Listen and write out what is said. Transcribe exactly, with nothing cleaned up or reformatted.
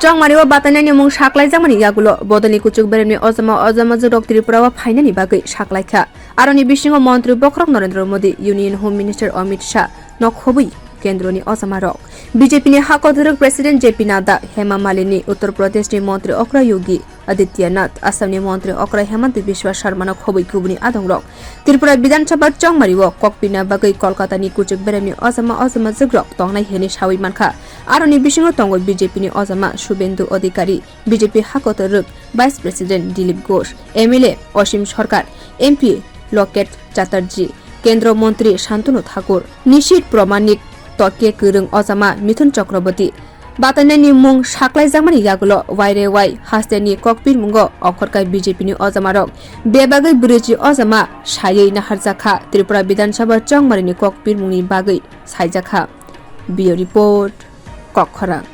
Chongmari o batainani mung saklaijakmani yagulo bodolni kuchuk beremni ojama ojama jwrok Tripura o phainani bagwi saklaikha. Aroni bisingo Montri Bokhorok Narendra Modi, Union Home Minister Amit Shah no khobwi kendroni ojamarok, B J P ni hakotorok President J P Nadda, Hema Malini, Uttar Pradesh ni Montri Okra Yogi Adityanath, Assam ni Montri Okra Hemanta Biswa Sarma no khobwi kubuni adongrok Tripura Bidhan Sabha chongmari o kokpirna bagwi Kolkata ni kuchuk beremni ojama ojama jwrok tongnai hinwi sawi mankha. Aroni bisingo tongo B J P ni ojama Subhendu Adhikari, B J P hakotorok Vice President Dilip Ghosh, M L A Osim Sarkar, M P Loket Chatterjee, Kendro Montri Shantanu Thakur, Nishit Pramanik, Tokke Kwrwng ojama Mithun Chakraborty. Batainani mung saklaijakmani yagulo waire wai hasteni kokpirmungo ongkhorkha B J P ni ojamarok. Bebagwi brwichi ojama saywi naharjakha Tripura Bidhan Sabha chongmarini kokpirmungni bagwi saijakha. Bureau Report, Kokkhorang.